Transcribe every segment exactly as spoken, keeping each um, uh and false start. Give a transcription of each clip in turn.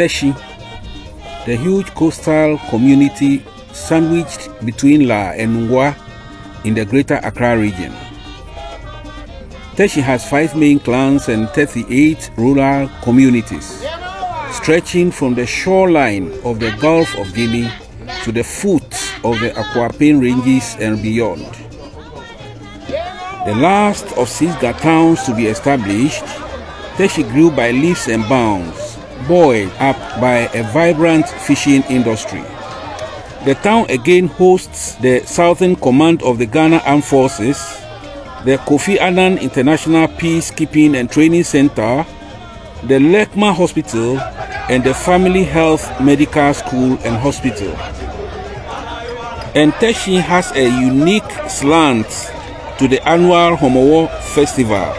Teshie, the huge coastal community sandwiched between La and Nungua in the Greater Accra region. Teshie has five main clans and thirty-eight rural communities, stretching from the shoreline of the Gulf of Guinea to the foot of the Akuapem Ranges and beyond. The last of six Ga towns to be established, Teshie grew by leaps and bounds, buoyed up by a vibrant fishing industry. The town again hosts the Southern Command of the Ghana Armed Forces, the Kofi Annan International Peacekeeping and Training Center, the LEKMA Hospital, and the Family Health Medical School and Hospital. And Teshie has a unique slant to the annual Hɔmɔwɔ Festival,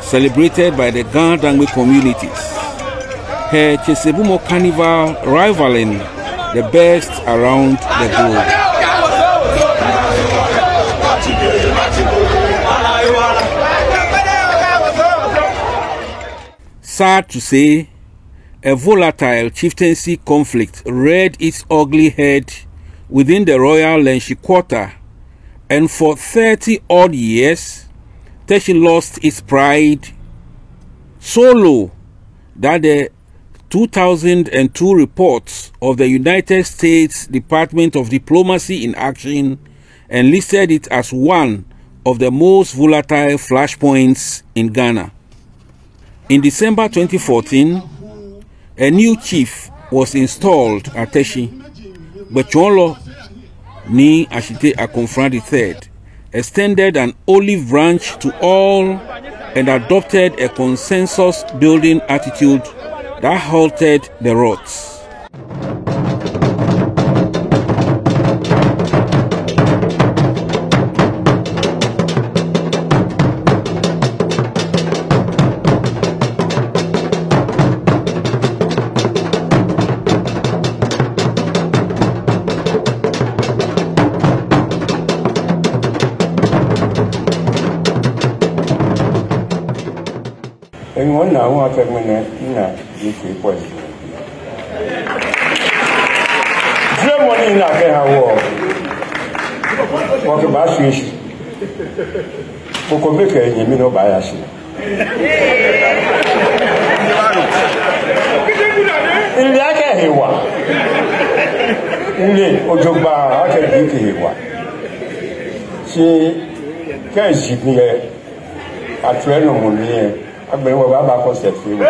celebrated by the Ga Dangme communities. Her Tsetse Bumɔ Carnival rivaling the best around the globe. Sad to say, a volatile chieftaincy conflict reared its ugly head within the royal Lenshie Quarter, and for thirty odd years, Teshie lost its pride so low that the two thousand and two reports of the United States Department of Diplomacy in Action enlisted it as one of the most volatile flashpoints in Ghana. In December twenty fourteen, a new chief was installed at Teshie. Gbetsɔɔlɔ Nii Ashitey Akomfra the third extended an olive branch to all and adopted a consensus-building attitude that halted the rot. Eŋɔɔ minaa akɛ ŋmɛnɛ mina yɛ fɛɛ pɔi. Jwɛŋmɔ ni mina kɛha wɔ, wɔkɛbaashwie shi. Mɔ ko mɛi kɛ enyɛmi nɔ baaya shi. Mile akɛ ehe wa. Mile jogbaŋŋ akɛ G K ehe wa. Shi kɛ eshi ni yɛ atswɛ nɔ mɔ ni yɛ, agbɛnɛ wɔbaaba concert fɛɛ wɔ.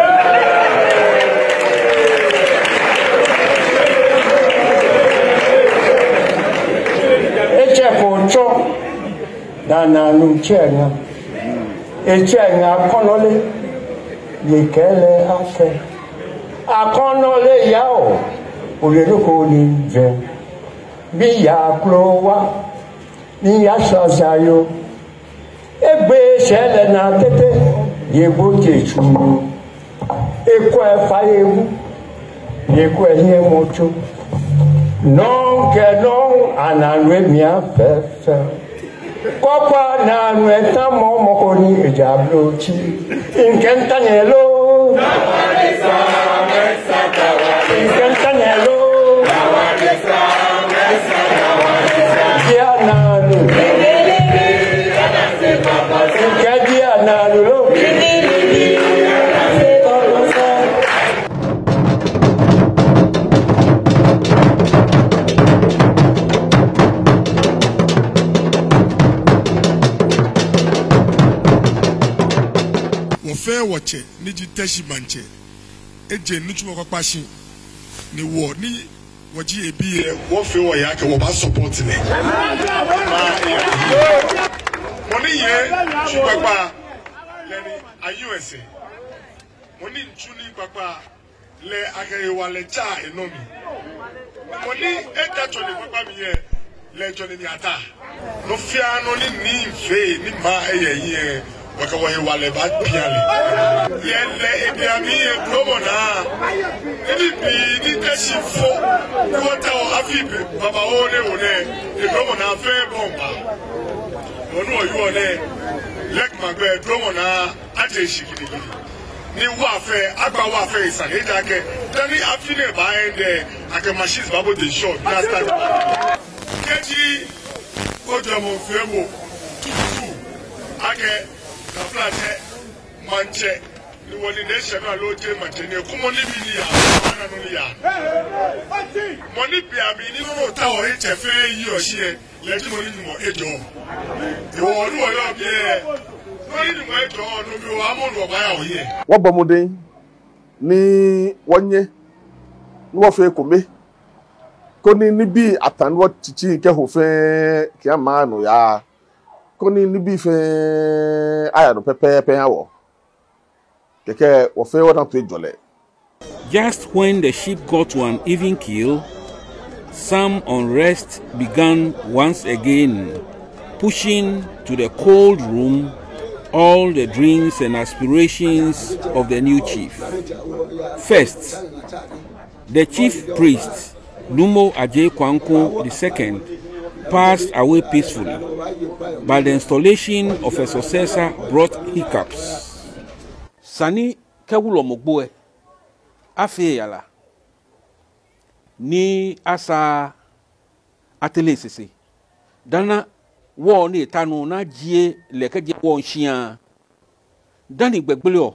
Etsɛ ko tsɔ, dani anu tsɛ ŋa. Etsɛ ŋa kɔnɔle, ni ekɛɛ lɛ akɛ, akɔnɔle ya o, ole nɔ ko ni jɛ. Miya klowa, miya shɔshayoo. Egbe eshɛ lɛ naa tete, ni egbo tsu. Ekwɛ fai ewu, ni ekwɛ hiɛmɔ tso. Nɔŋŋ kɛ nɔŋŋ ananu emia fɛfɛo. Kɔkɔa nanu eta mɔ mɔ ko ni eja blo tsi. Ŋkɛɛ ntanyɛ lo. Ŋkɛɛ ntanyɛ lo. Dia nanu. Ŋkɛɛ dia nanu lo. Wɔ fɛɛ wɔtsɛ ni ji Teshie Maŋtsɛ, eje nitsumɔ kpakpa shi, ni wɔ ni wɔji ebii lɛ, wɔ fɛɛ wɔya kɛ wɔba support lɛ. Mɔ ni yɛ tsu kpakpa lɛ ni ayi wɔ sɛɛ. Mɔ ni tsu nii kpakpa lɛ akɛ hewalɛ tsa enɔ mli. Mɔ ni eta tsɔne kpakpa mli lɛ, lɛ tsɔne mli ata. Nɔ fɛɛ nɔ ni mifee ni maye hiɛ, wɔkɛ wɔhewalɛ baapia lɛ. Yɛ lɛ ebiɛ mli lɛ, dromɔ naa. Nibii ni Teshie fɔ, ni wɔtaoɔ afii babaoo nɛɛ, edromɔ naa fɛɛ bɔmba. Mɔ ni wɔyɔɔ nɛɛ, lɛ kɛ maŋ gbɛ dromɔ naa, aje shi gidigidi. Ni wɔfɛɛ, agba wɔfɛɛ sane, ejaakɛ dani afi nɛɛ baa end lɛ, akɛ machines baabo the shop, that's that. Kɛji ojɔɔmɔ feemɔ tutu akɛ taflatsɛ, maŋtsɛ, ni wɔ ni nɛɛ shɛ nɔ aloo jeee maŋtsɛ ni ekumɔ nibii ni yaa, ana nɔ ni yaa. Mɔ ni biɛ mli ni nɔ ni ota wɔ etsɛ fɛɛ yi oshi lɛ, lɛ ji nɔ ni Nyɔŋmɔ ejɔɔ. Ewɔ ni wɔyɔɔ biɛ, nɔ ni Nyɔŋmɔ ejɔɔ, no mli wɔ amɔ ni wɔbaaya wɔhiɛ. Wɔbɔ mɔdɛŋ ni wɔnyɛ ni wɔfee ekome, koni nibii atã ni wɔtsitsi kɛho fɛɛ kɛya maŋ nɔ yaa, koni nibii fɛɛ aya nɔ pɛpɛɛpɛ aha wɔ. Kɛkɛ wɔfɛɛ wɔna toiŋjɔlɛ. Just when the sheep got to an even keel, some unrest began once again, pushing to the cold room all the dreams and aspirations of the new chief. First, the chief priest, Numo Adjei Kwankwo the second, passed away peacefully, but the installation of a successor brought hiccups. Esa ni kɛ wulɔmɔ gbo lɛ, afee eyara ni asaa atere esese. Dani wɔ ni eta nɔ ni ajie lɛ kɛjɛ wɔ shia, dani gbɛgbeleɔ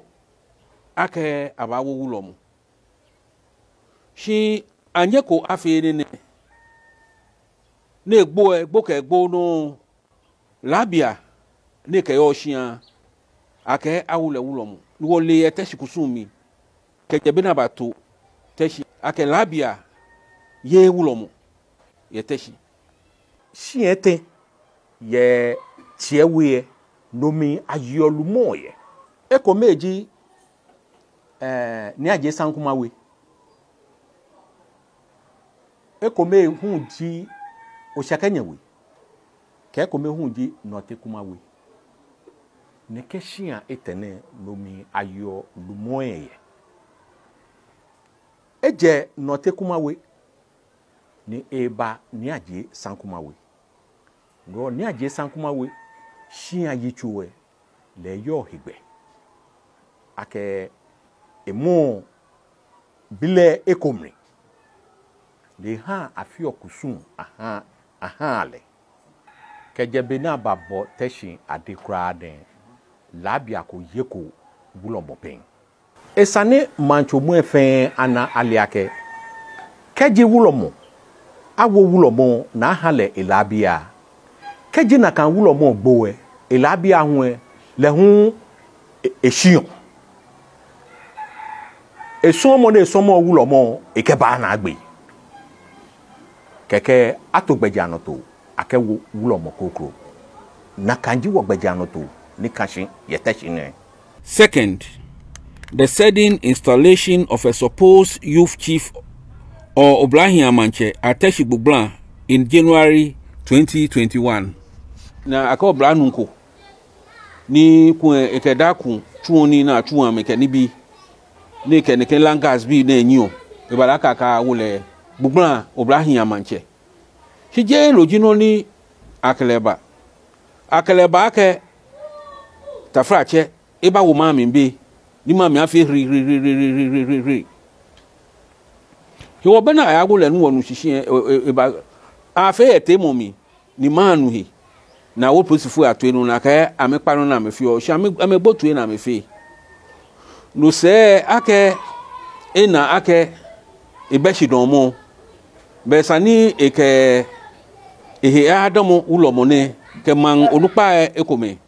akɛ abaawo wulɔmɔ. Shi anyɛko afee enɛ nɛɛ. Ni gbo lɛ, gbo kɛ gbo nɔ, Labia ni kɛyɔɔ shia, akɛ awo lɛ wulɔmɔ. Ni wɔle yɛ Teshie kusum mli, kɛjɛ be ni abato Teshie, akɛ Labia yeee wulɔmɔ yɛ Teshie. Shiai etɛ yɛ Teshie We lɛ, no mli ayeɔ lumɔ yɛ. Ekome ji, eh, Nii Adjei Sankuma We. Ekome hu ji Oshakɛnyɛ We, kɛ ekome hu ji Nɔte Kuma We. Nɛkɛ shia etɛ nɛɛ, no mli ayeɔ lumɔ lɛ yɛ. Ejɛ Nɔte Kuma We ni eba Nii Adjei Sankuma We. Ni Nii Adjei Sankuma We shia yitso lɛ, lɛ eyɔɔ hegbɛ akɛ emɔ bi lɛ eko mli. Lɛ ehaa afeɔ kusum ahaa, ahaa lɛ. Kɛjɛ be ni ababɔ Teshie ade kwraa nɛɛ, Labia ko yeko wulɔmɔ pɛŋ. Esa ni maŋtsomɛi fɛɛ ana ale akɛ, kɛji wulɔmɔ, awo wulɔmɔ ni aha lɛ elabia. Kɛji nakai wulɔmɔ gbo lɛ, elabia hu lɛ, lɛ hu e-, eshiɔ. Esɔɔmɔ ni esɔɔmɔ wulɔmɔ, ekɛbaa naagbee. Kɛkɛ ato gbɛjianɔtoo akɛwo wulɔmɔ kroko. Nakai ji wɔ gbɛjianɔtoo ni ka shi yɛ Teshie nɛɛ. Second, the sudden installation of a supposed youth chief or Oblahii Maŋtsɛ at Teshie Gbugbla in January twenty twenty-one. Ni akɛ oblanuu ko ni kulɛ ekɛ daa kulɛ tsuɔ nii ni atsuɔ amɛ kɛ nibii, ni ekɛ nɛkɛ land guards bii nɛɛ nyiɛɔ, eba lɛ akɛ akɛwo lɛ Gbugbla Oblahii Maŋtsɛ. Shi jeee no ji nɔ ni akɛ lɛ ba. Akɛ lɛ ba akɛ taflatsɛ, ebawo maŋ mli bei, ni maŋ mli afee hirihirihiri. Hewɔ be ni ayawo lɛ ni wɔnu shishi lɛ, e, e, eba, afee yɛ teemɔ mli, ni maŋ nu he. Ni awo polisifoi ato enɔ ni akɛɛ amɛkpa nɔ ni amɛfeɔ, shi amɛ, amɛgbo toi ni amɛfee. No sɛɛ akɛ ena akɛ ebɛ shidɔɔmɔ, belɛ esa ni ekɛ ehe adamɔ wulɔmɔ nɛɛ kɛ maŋ onukpai ekomɛi,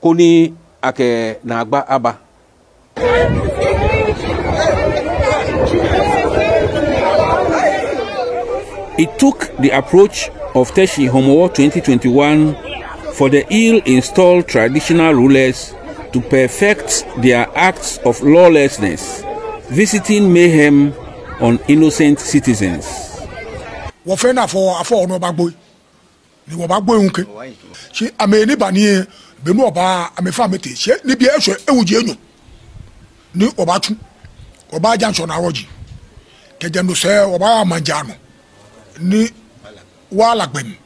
koni akɛ naagba aba. It took the approach of Teshie Homowo twenty twenty-one for the ill-installed traditional rulers to perfect their acts of lawlessness, visiting mayhem on innocent citizens. Wɔfɛɛ na afɔ, afɔ nɔ bagboi. Ni wɔbaagbo ewu kɛ. Shi amɛ ni ba ni, be ni wɔba, amɛfɛɛ amɛtee. Shi nibii eshwɛ ewuji enyɔ. Ni wɔbaatsu. Wɔbaaja ŋshɔnaa wɔji. Kɛjɛ no sɛɛ wɔbaaha maŋ jaa nɔ. Ni wɔla gbɛ mli.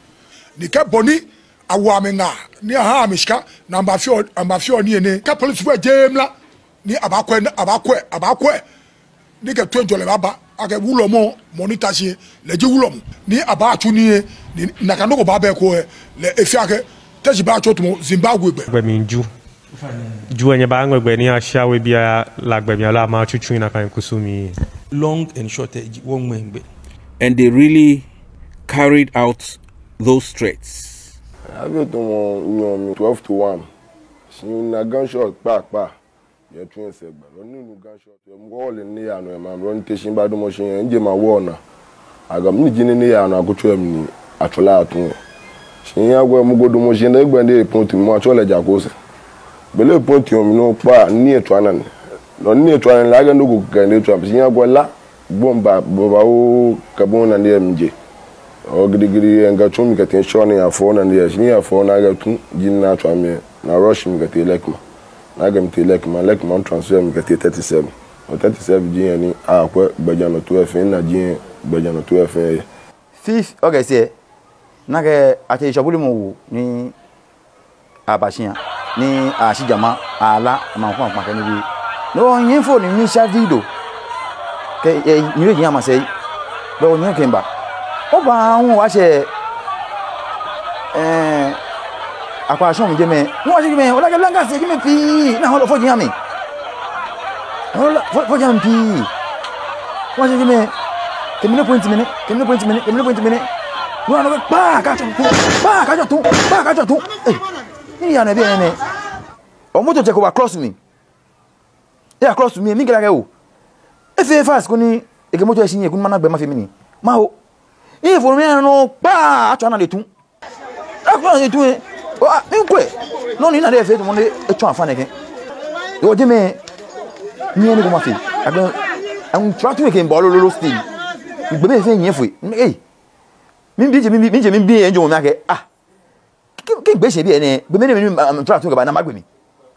Ni kɛ bɔ ni awo amɛ ŋaa, ni aha amɛ shika, ni amɛbafeɔ, amɛbafeɔ nii nɛɛ. Kɛ polisifoi jeee mla. Ni abaakwɛ, ni abaakwɛ, abaakwɛ. Ni kɛ toiŋjɔlɛ baaba, akɛ wulɔmɔ, mɔ ni ta shi, lɛ ji wulɔmɔ. Ni abaatsu nii, ni nakai nɔ ko baaba eko, lɛ efee akɛ Teshie baatsu tamɔ Zimbabwe gbɛ. Gbɛ mli Ju. Ju lɛ nyɛbaaŋmɛ gbɛ ni ashia we biɛ La gbɛ mli aloo amɛtsutsu nakai kusum mli. Long and short, eh, ji wɔŋmɛ gbɛ. And they really carried out those threats. Afii tamɔ enyɔ mli, twelve to one. Shi mina gunshot kpakpa. Yɛ tsu lɛ sɛɛ gbɛ lɛ, ni minu gunshot lɛ, mɔ ko le ni yaa nɔ yɛ maŋ lɛ, ni Teshie badamɔ shi yɛ, mijɛ mawo naa. Akɛ mɛni ji nɔ ni yaa nɔ yɛ akutso lɛ mli ni atswa lɛ atuu lɛ. Shi miyakwɛ mɔ ko damɔ shi yɛ gbɛ lɛ, ni point mli atswa lɛ ja ko sɛɛ. Belɛ point lɛ mli nɔ kpaa, ni etswa naa ni. Nɔ ni etswa naa ni lɛ akɛ nɔ ko kɛ ni etswa, shi miyakwɛ La gbɔŋ ba, babaoo kɛ bɔ ni nane lɛ mli jɛ. Oo, gidigidi, mikɛ tsu mikɛtee shɔ ni miyafɔ nane lɛ, shi miyafɔ ni akɛ tu ji ni atswa mi, ni arush mi kɛtee Lekima. Ni akɛ mitee Lekima, Lekima transfer mi kɛtee thirty-seven. Oo, thirty-seven ji he ni akwɛ gbɛjianɔtoo lɛ fɛɛ, ni ji he gbɛjianɔtoo lɛ fɛɛ yɛ. Fifth August lɛ, ni akɛ atee shɔ buli mɔ wo ni aba shia, ni ashi jama, ala, amaŋ kpakpa kɛ nibii. No hewɔ minyɛ phone ni misha video. Kɛ, eh, ni yɛ jin ama sɛɛ. Belɛ wɔnyɛ kɛmiiba. Oba hu wɔshɛ, eh, Akwashɔŋ jɛmɛ. Ni wɔshɛ jɛmɛ, ole akɛ Langas jɛmɛ pii, ni ahɔlɔ fɔji amɛ. Ahɔlɔ fɔ, fɔji amɛ pii. Wɔshɛ jɛmɛ. Kɛ mɛni point mɛni, kɛ mɛni point mɛni, kɛ mɛni point mɛni. Ni wɔnɔ kɛ kpaa kɛtsɔ tu, kpaa kɛtsɔ tu, kpaa kɛtsɔ tu. Eh, miyaa nɔ yɛ biɛ nɛɛ. Oo, moto tsɛ ko ba cross mi. Eya cross mi, mikɛɛ lɛ akɛ oo, efee fast koni ekɛ moto lɛ ashi nyɛ koni mana gbɛ mafee mɛni. Maho. Minyɛ phone ni miyanɔ kpaa, atswa nane lɛ tu. Atswa nane lɛ tu lɛ. Oo, ah, mikwɛ. Nɔ ni nane lɛ fee tamɔ nɔ ni etsɔ afã nɛkɛ. Yoo, jɛmɛ, minyɛ nɔ ko mafee. Agbɛnɛ, aŋ tra tu lɛ kɛmiiba lolo lolo still. Gbɛ mli fɛɛ nyɛ foi. Ei. Mibi jɛ, mibi, mijɛ, mibi yɛ jɔɔmɔ mi akɛ, ah. Kɛ, kɛ migbee shi yɛ biɛ nɛɛ, gbɛ mli nɛɛ, mɛni, ah, mitura tu kɛba ni magbe mli.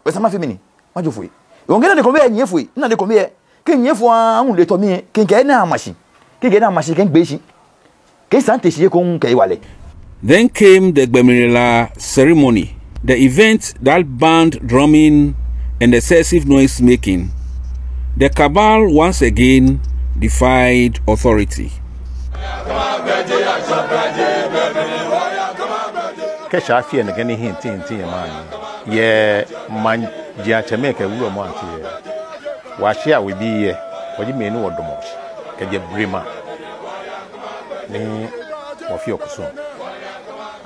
Esa mafee mɛni? Majɔ foi. Yoo, mikɛ nane ko bɛ nyɛ foi, nane ko bɛ. Kɛ nyɛ foi, ah, mile tɔ mi, kɛ mikɛ enɛ ama shi. Kɛ mikɛ enɛ ama shi, kɛ migbee shi. Kɛ esa mitee shi yɛ ko mikɛ ewa lɛ. Then came the Gbemlila ceremony, the event that banned drumming and excessive noise making. The cabal once again defied authority. Kɛ esa afi enɛ kɛ ni hin tin tin yɛ maŋ, yɛ maŋ jiatsɛmɛi kɛ wulɔmɔ ateŋ lɛ, wɔ Ashia We bii lɛ, wɔji mɛi ni wɔdamɔ shi kɛjɛ blema ni wɔfeɔ kusum.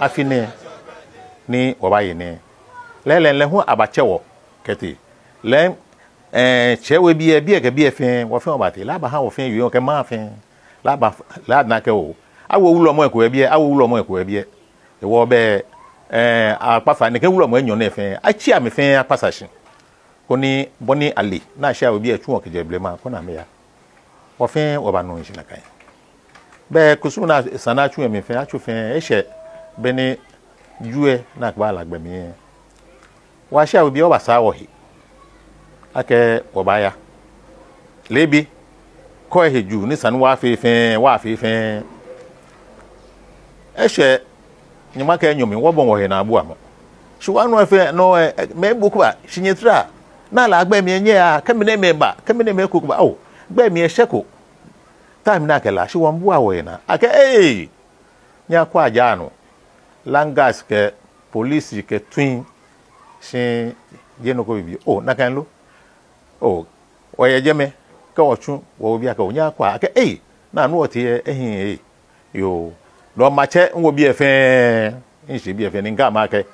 Afi nɛɛ ni wɔbaye nɛɛ, lɛɛlɛŋ lɛ hu abatsɛ wɔ kɛtee. Lɛ, eh, Ashia We bii lɛ, biɛ kɛ biɛ fɛɛ, wɔ fɛɛ wɔbatee. Lɛ abaha wɔ fɛɛ yɔɔ kɛ maŋ fɛɛ. Lɛ aba, lɛ ana akɛ oo, awo wulɔmɔ ko yɛ biɛ, awo wulɔmɔ ko yɛ biɛ. Hewɔ bɛ, eh, akpafa nɛkɛ wulɔmɔ enyɔ nɛɛ fɛɛ, atsi amɛ fɛɛ akpasa shi. Koni bɔ ni ale ni Ashia We bii lɛ tsuɔ kɛjɛ blema, koni amɛya. Wɔ fɛɛ wɔbanɔ shishi nakai. Bɛ kusum ni esa ni atsu lɛ mli fɛɛ, atsu fɛɛ, eshɛ be ni Ju lɛ ni akɛba La gbɛ mli lɛ, wɔ Ashia We bii lɛ wɔbasaa wɔhe akɛ wɔbaaya. Leebi, kɔɔ ehe juu ni esa ni wɔfee fɛɛ, wɔfee fɛɛ. Eshɛ nyɔŋma kɛ enyɔ mli, wɔbɔi wɔhe naabuamɔ. Shi wɔnuɔ fɛɛ nɔ, eh, mɛi bɔ ko ba, shi nyɛtara. Ni La gbɛ mli lɛ nyɛyaa, kɛ mɛnɛmɛi ba, kɛ mɛnɛmɛi ko ko ba, oo, gbɛ mli lɛ eshɛko. Time ni akɛ La, shi wɔmiibua wɔhe naa akɛ, ee, nyɛkwɛa jaa nɔ. Langas kɛ police kɛ Twi, shi jeee nɔ ko bibioo. Oo, nakai lo? Oo, wɔyɛ jɛmɛ, kɛ wɔtsu, wɔwo biɛ akɛ, oo, nyɛkwɛa akɛ, ee, nɔ ni wɔtee lɛ, ehiii, ee. Yoo, no matsɛ miwo biɛ fɛɛ, mishi biɛ fɛɛ, ni mikɛɛ amɛ akɛ,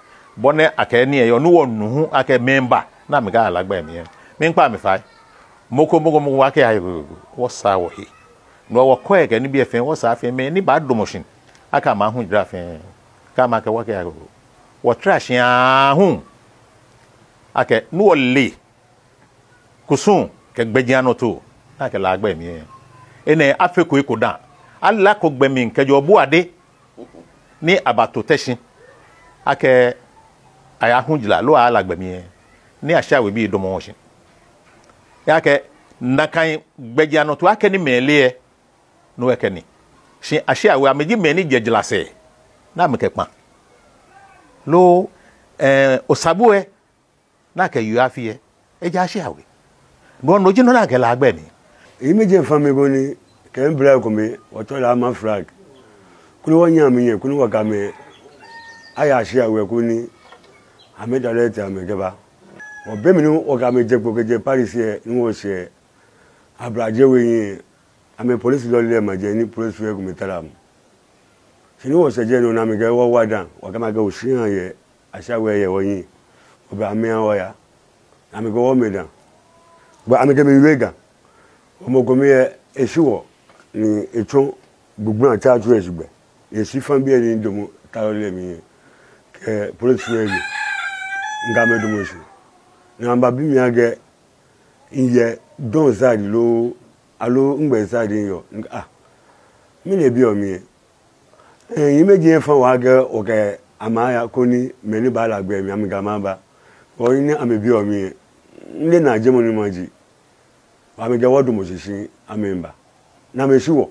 bɔ ni akɛɛ nii lɛ yɔɔ, ni wɔnu hu akɛ mɛi ba, ni amɛkɛya La gbɛ mli lɛ, miikpa amɛ fai. Mɔ ko, mɔ ko, mɔ ko akɛya he ko, ko, ko. Wɔsaa wɔhe. No wɔkɔɔ kɛ nibii fɛɛ, wɔsaa fɛɛ, mɛi ni badamɔ shi akɛ amɛ hu jara fɛɛ, kɛ amɛ kɛ wɔ kɛya he ko, ko. Wɔtara shi aahu akɛ ni wɔle kusum kɛ gbɛjianɔtoo ni akɛ La gbɛ mli lɛ. Enɛ afeko eko dã. Alako gbɛ mli kɛjɛ Obuade ni abato Teshie akɛ ayahu jara loo aya La gbɛ mli lɛ, ni Ashia We bii damɔ shi. Ejaakɛ nakai gbɛjianɔtoo akɛ ni mɛi le lɛ, no ekɛ ni. Shi Ashia We amɛji mɛi ni jɛ jara sɛɛ ni amɛkɛ kpã. Loo, eh, Osabu lɛ, ni akɛ yoo afi lɛ, eji Ashia We. Bɔ no ji nɔ ni akɛ lɛ agbɛ ni. Eyi mɛi jɛ fã mli koni kɛ mibla ko mli, wɔtsɔ lɛ ama flag. Koni wɔnyɛ amɛnyɛ, koni wɔkɛ amɛ aya shia we koni amɛda lɛ tɛ amɛkɛba. Wɔbɛ mli ni wɔkɛ amɛ jɛ kpo kɛjɛ Paris yɛ ni wɔshɛ Ablade We nyiɛ, amɛ police lɔle lɛ ma jɛ ni police fɛɛ kome tara mɔ. Shi ni wɔshɛ jɛi nɔ ni amɛkɛɛ wɔ wɔda, wɔkɛɛ amɛkɛɛ oshia yɛ ashia we yɛ wɔnyiɛ. Wɔbɛ amɛ wɔya. Amɛkɛɛ wɔmɛ da. Bɔ amɛkɛ mi wie Ga. Mɔ kome yɛ eshi wɔ ni etsɔ gbugbu na tsa tsu eshi gbɛ. Eshi fã biɛ ni damɔ ta lɔle mli yɛ. Kɛ police fɛɛ yɛ. Ni amɛdamɔ shi. Ni amɛbabi mi akɛ miyɛ Don side lo, aloo nɛgbɛ side miyɔɔ. Ni, ah, mɛni biɔ mi yɛ. Eh, eyi mɛi jɛ fã wa akɛ wɔkɛ amɛ aya koni mɛi ni baala gbɛ mli amɛkɛ amɛ aba. Bɔ ni amɛbiɔ mi yɛ. Mile naa jɛmɔ ni maji. Amɛkɛɛ wɔdamɔ shishi amɛba. Ni amɛshi wɔ.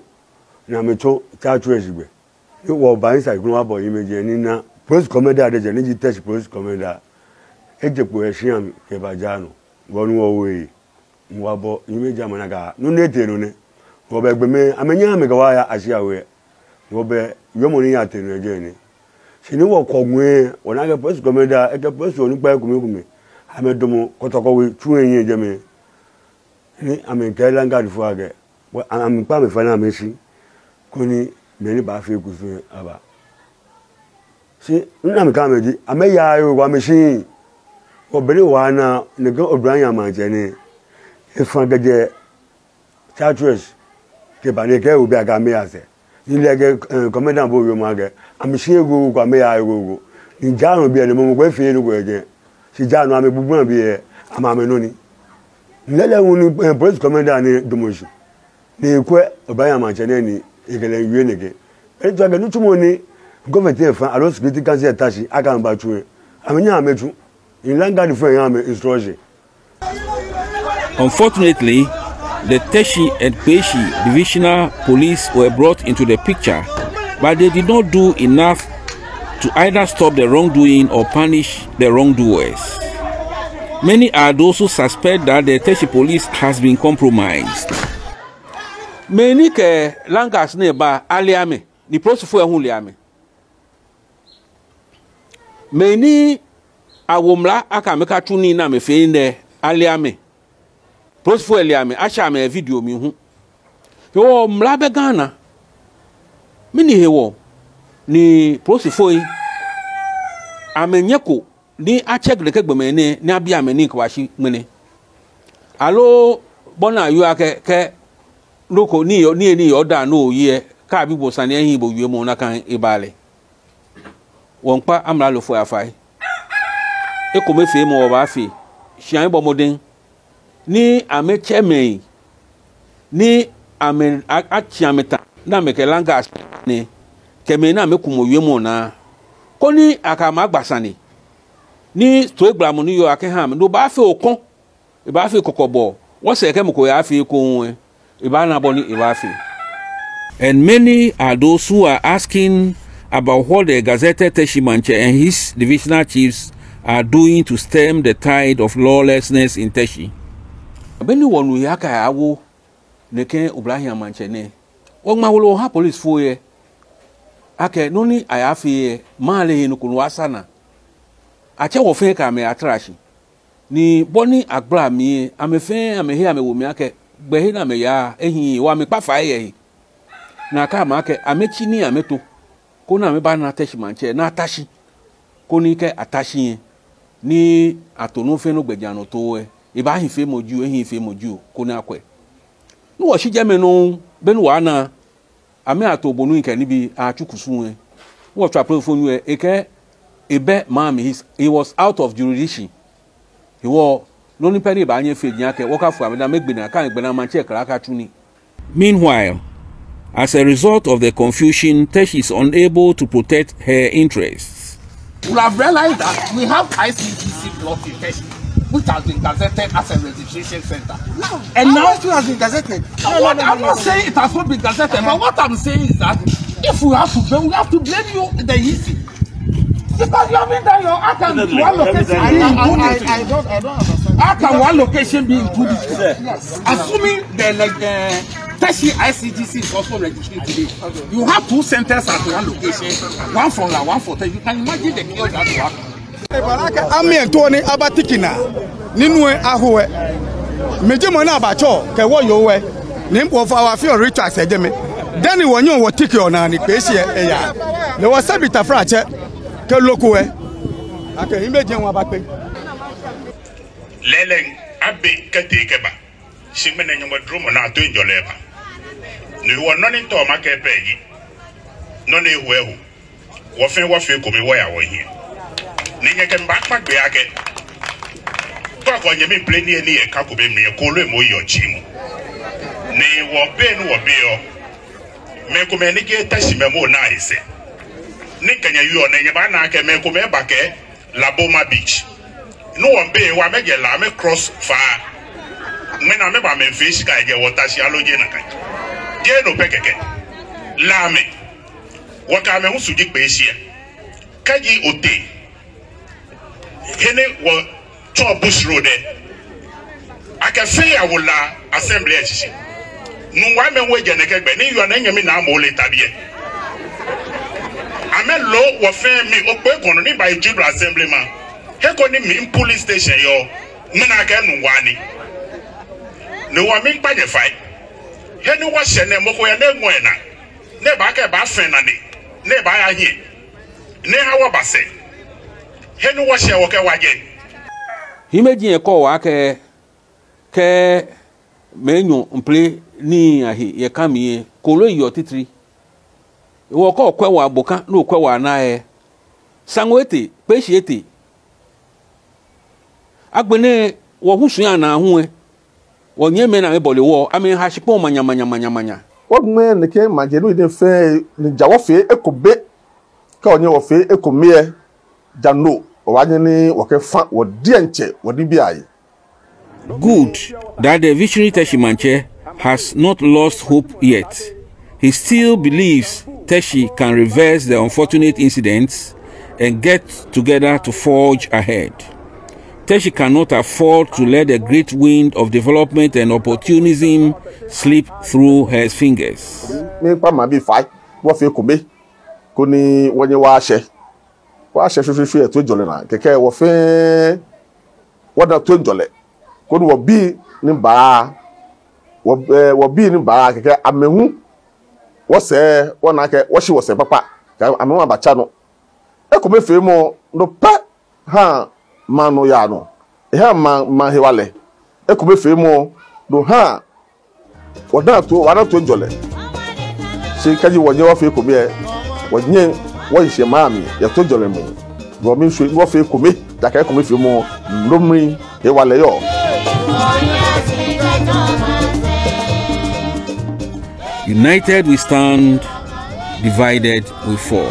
Ni amɛtsɔ tsa tsu eshi gbɛ. Ni wɔba inside koni wɔbɔ eyi mɛi jɛ ni na police commander lɛ jɛ ni ji Teshie police commander. Eje kpo yɛ shia mli kɛba jara nɔ. Bɔ ni wɔwie. Wɔbɔ eyi mɛi jɛ amɛna akɛ nɔ ni etee nɔ nɛ. Wɔbɛ gbɔmɛi amɛnyɛɛɛ amɛkɛ wɔ aya ashia we. Wɔbɛ wiemɔ ni yatee nɔ yɛ jɛi nɛ. Shi ni wɔkwɛ ŋwɛi, wɔna akɛ police commander, ekɛ police onukpai komɛi komɛi. Amɛdamɔ kɔtɔkɔ we tsu yɛ jɛmɛ. Ni amɛkɛɛ land guard fo akɛ, wɔ, a-, amɛkpa amɛ fai ni amɛshi, koni mɛi ni baafee kusum aba. Shi, nɔ ni amɛkɛɛ amɛ ji, amɛyaaa yoo ko amɛshiii. Wɔbɛ ni wɔna, nɛkɛ oblahii amaŋtsɛ nɛɛ, efã kɛjɛ Chartres, kɛba nɛkɛ obi akɛ amɛya sɛɛ. Ni lɛ kɛ, eh, commandant bo wiemɔ akɛ, amɛshiii yoo ko, amɛyaaa yoo ko. Ni jara nɔ biɛ nɛɛ mɔ ko efee nɔ ko yɛ jɛi. Shi jara nɔ amɛ gbugbu na biɛ, amɛ amɛnɔ ni. Ni lɛɛlɛŋ hu ni, eh, police commandant nɛɛ damɔ shi. Ni ekwɛ oblahii amaŋtsɛ nɛɛ ni ekɛ lɛ wie nɛkɛ. Etsɔɔ akɛ nitsumɔ ni government efã aloo Security Council eta shi akɛ amɛbatsu lɛ, amɛnyɛɛɛ amɛtsu. Ni land guard fɛɛ nyɛɛɛ amɛ instruction. Unfortunately, the Teshie and Kpeshi divisional police were brought into the picture, but they did not do enough to either stop the wrongdoing or punish the wrongdoers. Many are those who suspect that the Teshie police has been compromised. Mɛi ni kɛ land guards nɛɛ ba, ale amɛ, ni polisifoi lɛ hu le amɛ. Mɛi ni awo mla akɛ amɛkatsu nii ni amɛfee nɛɛ, ale amɛ. Polisifoi lɛ le amɛ, ashɛ amɛ video mli hu. Hewɔ mla bɛ Ghana. Mɛni hewɔ ni polisifoi amɛnyɛko ni acheck nɛkɛ gbɔmɛi nɛɛ ni abi amɛ nii kɛbashi ŋmɛnɛ? Aloo bɔ ni ayɔɔ akɛ, kɛ nɔ ko ni yɔɔ, ni yɔɔ, ni yɔɔ daa ni oyeɔ, kɛ abi bo sane lɛ, ehiii bo wiemɔ nakai eba lɛ. Wɔmiikpa amralofoi afai. Ekomefeemɔ wɔbaafee. Shi amɛbɔ mɔdɛŋ ni amɛtsɛ mɛi ni amɛ a-, atsi amɛta ni amɛkɛ land guards nɛɛ, kɛ mɛi ni amɛkumɔ wiemɔ naa, koni akɛ amɛ agba sane. Ni toigbalamɔ ni yɔɔ akɛha amɛ, no baafee okɔŋ, ebaafee kɔkɔbɔɔ. Wɔsɛɛ kɛ mɔ ko yaafee ekoŋŋ lɛ, ebaana bɔ ni ebaafee. And many are those who are asking about what the gazetted Teshie Maŋtsɛ and his divisional chiefs are doing to stem the tide of lawlessness in Teshie. Be ni wɔnu he akɛ awo nɛkɛ oblahii amaŋtsɛ nɛɛ, wɔŋma wolo wɔha polisifoi lɛ akɛ nɔ ni ayaafee lɛ, maŋ lɛ he nɔ ko nɔ asa naa. Atsɛ wɔ fɛɛ kɛ amɛ atara shi. Ni bɔ ni agbala mli lɛ, amɛ fɛɛ amɛhe amɛwo mli akɛ gbɛ he ni amɛyaa lɛ ehiii, hewɔ amɛkpa fai yɛ he. Ni akɛɛ amɛ akɛ amɛtsi nii amɛto, koni amɛbana Teshie Maŋtsɛ ni ata shi, koni kɛ ata shi lɛ, ni ato nɔ fɛɛ nɔ gbɛjianɔtoo lɛ, ebaahi feemɔ jio, ehiii feemɔ jio, koni akwɛ. Ni wɔshi jɛmɛ nɔŋŋ, be ni wɔna amɛ ato obonu kɛ nibii atsu kusum lɛ, wɔtswa polisifoi nyo lɛ, ekɛɛ ebɛ maŋ mli, he, he was out of jurisdiction. Hewɔ nɔ ni pɛ ni ebaanyɛ efee ji akɛ wɔkafo amɛ daa, amɛgbe naa, kɛ amɛgbe naa, maŋtsɛ kɛlɛ akatsu nii. Meanwhile, as a result of the confusion, Teshie is unable to protect her interests. You have realized that we have I C T C block in Teshie, which has been gazetted as a registration center. No, and now I C T C has been gazetted. No, no, no, no, I'm not saying it has not been gazetted, but what I'm saying is that if we have to blame, we have to blame you, the E C. Because you haven't done your account to allocate. I, I, I, I don't, I don't understand. How can one location be in two districts? Assuming the, like, uh, Teshie I C G C is also registering today, you have two centers at one location, one for La, one for Teshie. You can imagine the chaos that will happen. Amɛ ntoo ni aba tiki naa, ni nu lɛ aho lɛ. Miji mɔ ni abatsɔ kɛ wɔyoo lɛ. Ni mpo fa wɔ fio Richard sɛ jɛmɛ. Dani wɔnyɛɔ wɔtiki lɛ naa ni kpee shi lɛ eya. Ni wɔsɛɛ bi tafratsɛ kɛ loko lɛ. Akɛ hiimeji lɛ hu abakpe. Lɛɛlɛŋ, abe kɛtee kɛba. Shi ŋmɛnɛ Nyɔŋmɔ duromɔ naa toiŋjɔlɛ ba. No hewɔ nɔ ni mitao makɛɛ pɛ ji, nɔ ni eho eho. Wɔ fɛɛ wɔfee ekome wɔya wɔhiɛ. Ni nyɛkɛ mi baakpa gbee akɛ, kpakɔ nyɛmi ble ni eni yɛ ka ko be mli yɛ kooloo emɔ yɔɔ tsi mɔ. Ni wɔ be ni wɔbe yɔɔ, mɛi komɛi ni jeee Teshie mɛi amɛnaa he sɛɛ. Ni kɛ nyɛyɔɔ nɛɛ nyɛbaana akɛ mɛi komɛi ba kɛ Laboma Beach. Ni wɔmiibe wɔ amɛjɛ La amɛ cross faa. Ŋmɛnɛ amɛba amɛmiifee shika yɛ wɔ ta shi aloo jeee nakai. Jeee no pɛ kɛkɛ. La amɛ. Wɔkɛ amɛ hu su ji kpee shi lɛ. Kɛji otee he ni wɔtsɔɔ bush road lɛ, akɛ fɛɛ yawo La assembly lɛ shishi. Nuŋua mɛi hu ejɛ nɛkɛ gbɛ ni yɔɔ nɛɛ nyɛmi naa mɔ ole ta biɛ. Amɛloo wɔ fɛɛ mi okpee kɔnɔ ni ba yi Jubla assembly ma. He ko ni mi polling station yɔɔ, mina akɛ nuŋua ni. Ni wɔ miikpa nyɛ fai. He ni wɔshɛ nɛɛ mɔ ko yɛ ni eŋɔ enaa. Ni ebaakɛɛ ebaafee nane. Ni ebaaya hiɛ. Ni eha wɔba sɛɛ. He ni wɔshɛ wɔkɛ wa jɛ. Hiimeji lɛ kɛɔ wɔ akɛ, kɛ mɛi enyɔ miiple nii ahe yɛ ka mli lɛ, kooloo eyɔɔ titri. Hewɔ kɛ okwɛ wɔ aboka, ni okwɛ wɔ anaa lɛ, saŋo etee, kpee shi etee. Agbɛnɛ wɔhusui anaa hu lɛ, wɔnyɛmimɛi ni amɛbɔle wɔ, amɛha shikpɔŋ manya manya manya manya. Wɔŋmɛɛ nɛkɛ maŋ jenu idɛŋ fɛɛ ni ja wɔfee ekome. Kɛ wɔnyɛ wɔfee ekome lɛ, ja no wɔbaanyɛ ni wɔkɛfa wɔ diɛŋtsɛ wɔnibii ahe. Good that the visionary Teshie Mantse has not lost hope yet. He still believes Teshie can reverse the unfortunate incidents and get together to forge ahead. Teshie cannot afford to let the great wind of development and opportunism slip through her fingers. Miikpa maŋbii fai, wɔfee ekome, koni wɔnyɛ wɔshɛ. Wɔshɛ shweshweeshwe yɛ toiŋjɔlɛ naa. Kɛkɛ wɔ fɛɛ wɔna toiŋjɔlɛ. Koni wɔbii ni baa, wɔ, eh, wɔbii ni baa kɛkɛ amɛ hu, wɔsɛɛ wɔna akɛ wɔshi wɔsɛɛ kpakpa. Kɛ amɛ hu abatsa nɔ. Ekomefeemɔ, no pɛ haa maŋ nɔ yaa nɔ. Ehaa maŋ, maŋ hewalɛ. Ekomefeemɔ, no haa wɔna to, wɔna toiŋjɔlɛ. Shi kɛji wɔnyɛ wɔfee ekome lɛ, wɔnyɛ wɔhi shi yɛ maŋ mli yɛ toiŋjɔlɛ mli. Wɔmiisumɔ ni wɔfee ekome, ejaakɛ ekomefeemɔ, no mli hewalɛ yɔɔ. United we stand, divided we fall.